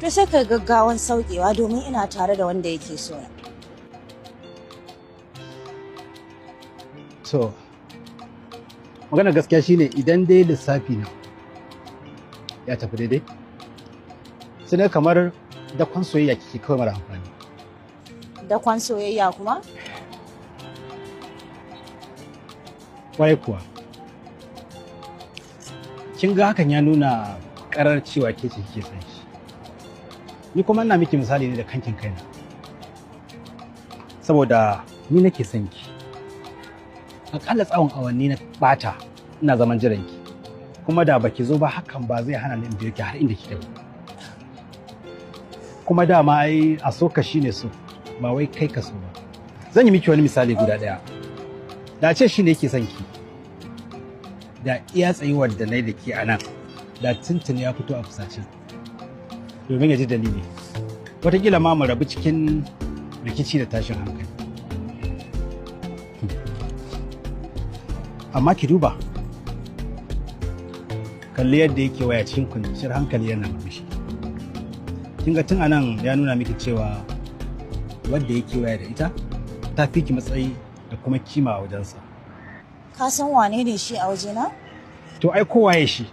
To sai kai gaggawan saukewa domin ina tare da wanda yake so na. To, magana gaskiya shine idan dai lissafi na ya tafi daidai, sai dai kamar dakon soyayya kike kawai mara amfani. Dakon soyayya kuma? Kwarai kuwa. Kin ga hakan ya nuna karar cewa ke ce kike son shi. Ni kuma ina miki misali ne da kankin kaina. Saboda ni nake son ki. Akalla tsawon awanni na bata ina zaman jiran ki. Kuma da baki zo ba hakan ba zai hana ni in biyo ki har inda kike ba. Kuma dama ai a so ka shine so, ba wai kai ka so ba. Zan yi miki wani misali guda ɗaya. Da ce shi ne yake son ki. Da iya tsayuwar da na yi da ke a nan, da tuntuni ya fito a fusace. Domin ya ji dalili. Wataƙila ma mu rabu cikin rikici da tashin hankali. Amma ki duba, kalli yadda yake waya cikin kwanciyar hankali yana murmushi. Kin ga tun a nan ya nuna miki cewa wadda yake waya da ita ta fi ki matsayi da kuma kima a wajensa. Ka san wane ne shi a wajena? To ai kowaye shi,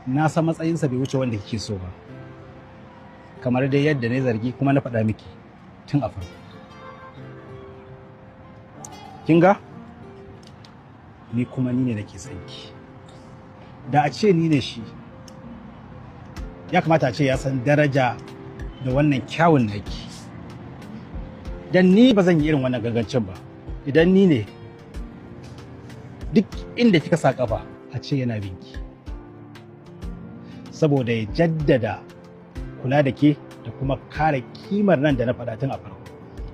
na san matsayinsa bai wuce wanda kike so ba. Kamar dai yadda na zargi kuma na faɗa miki tun a farko. Kin ga? Ni kuma ni ne nake son ki. Da a ce ni ne shi, ya kamata a ce ya san daraja da wannan kyawun naki. Dan ni ba zan yi irin wannan gangancin ba. Idan ni ne, duk inda kika sa kafa a ce yana binki. Saboda ya jaddada kula da ke da kuma kare kimar nan da na faɗa tun a farko.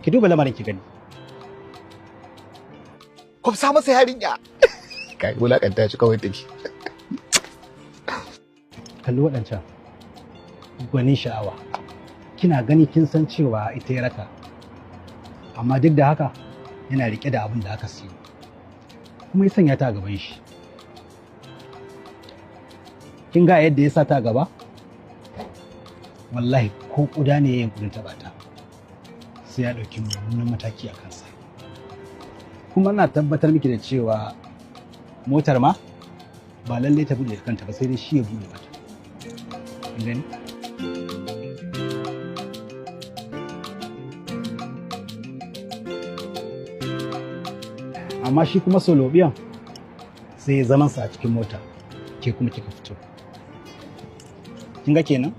Ki duba lamarin ki gani. Kwafsa masa yarinya. Kai wulakanta shi kawai tafi. Kalli waɗancan. Gwanin sha'awa. Kina gani kin san cewa ita ya raka. Amma duk da haka yana riƙe da abin da aka siyo. Kuma ya sanya ta a gaban shi. Kin ga yadda ya sa ta a gaba? Wallahi ko ƙuda ne ya yunƙurin taɓa ta. Sai ya ɗauki mummunan mataki a kansa. Kuma ina tabbatar miki da cewa motar ma ba lallai ta buɗe da kanta ba sai dai shi ya buɗe mata. Kin gani? Amma shi kuma solobiyan sai ya zamansa a cikin mota, ke kuma kika fito. Kin ga kenan?